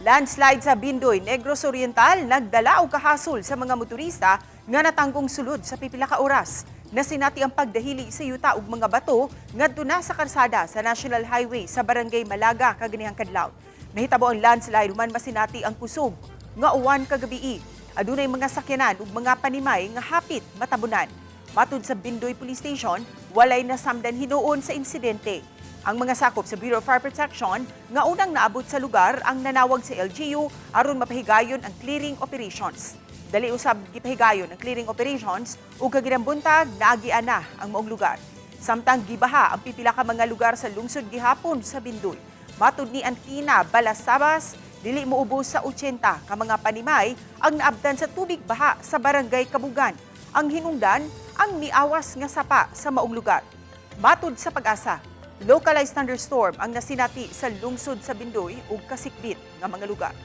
Landslide sa Bindoy, Negros Oriental, nagdala og kahasol sa mga motorista nga natanggong sulod sa pipila ka oras. Nasinati ang pagdahili sa yuta ug mga bato ngadto na sa karsada sa National Highway sa Barangay Malaga kaganihang kadlaw. Nahitabo ang landslide human masinati ang kusog nga uwan kagabii. Adunay mga sakyanan ug mga panimay nga hapit matabunan. Matud sa Bindoy Police Station, walay nasamdan hinuon sa insidente. Ang mga sakop sa Bureau of Fire Protection nga unang naabot sa lugar ang nanawag sa LGU aron mapahigayon ang clearing operations. Dali usab gipahigayon ang clearing operations ug kaginang buntag naagian na ang maong lugar. Samtang gibaha ang pipila ka mga lugar sa lungsod gihapon sa Bindoy. Matud ni Antina Balasabas, dili moubos sa 80 ka mga panimay ang naabdan sa tubig baha sa Barangay Kabugan. Ang hinungdan ang miawas nga sapa sa maong lugar. Matud sa PAGASA, localized thunderstorm ang nasinati sa lungsod sa Bindoy ug kasikbit nga mga lugar.